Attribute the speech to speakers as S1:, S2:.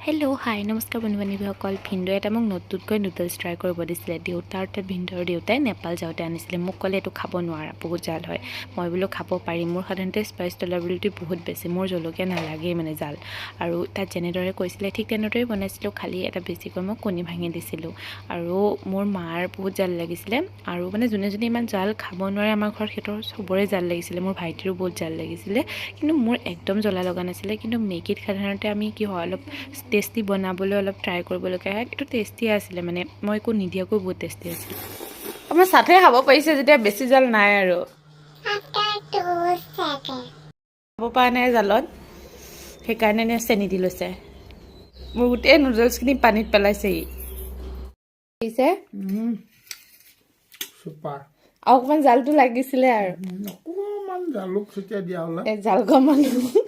S1: Hello', হাই, নমস্কাৰ বন্ধু বান্ধৱীসকল। ভিনদেউ এটা মোক নতুনকৈ নুডলছ ট্ৰাই কৰিব দিছিলে। দেউতাৰ তাত, ভিনদেউৰ দেউতাই নেপাল যাওঁতে আনিছিলে। মোক ক'লে, "এইটো খাব নোৱাৰা, বহুত জাল হয়।" মই বোলো, "খাব পাৰিম।" মোৰ সাধাৰণতে স্পাইচ টলাৰেবিলিটি বহুত বেছি। মোৰ জলকীয়া নালাগেই মানে জাল। আৰু তাত যেনেদৰে কৈছিলে, ঠিক তেনেদৰেই বনাইছিলোঁ। খালি এটা বেছিকৈ মই কণী ভাঙি দিছিলোঁ। আৰু মোৰ মাৰ বহুত জাল লাগিছিলে। আৰু মানে যোনে যোনে ইমান জাল খাব নোৱাৰে আমাৰ ঘৰত, সিহঁতৰ চবৰে জাল লাগিছিলে। মোৰ ভাইটিৰো বহুত জাল লাগিছিলে, কিন্তু মোৰ একদম জ্বলা লগা নাছিলে। কিন্তু মেগীত সাধাৰণতে আমি কি হয়, অলপ টেষ্টি বনাবলৈ অলপ ট্ৰাই কৰিবলগীয়া হয়। এইটো টেষ্টি আছিলে, মানে মই একো নিদিয়াকৈ বহুত টেষ্টি আছিলে।
S2: আমাৰ সাথে খাব পাৰিছে যেতিয়া বেছি জাল নাই আৰু।
S3: After 2 seconds.
S2: খাব পৰা নাই জালত, সেইকাৰণে নে চেনি দি লৈছে। মোৰ গোটেই নুডলছখিনি পানীত পেলাইছে ই পিছে।
S4: চুপাৰ।
S2: আৰু অকণমান জালটো লাগিছিলে আৰু।
S4: অকণমান জালুক ছটিয়াই দিয়া হ'লে।
S2: এই জাল খোৱা মানুহ।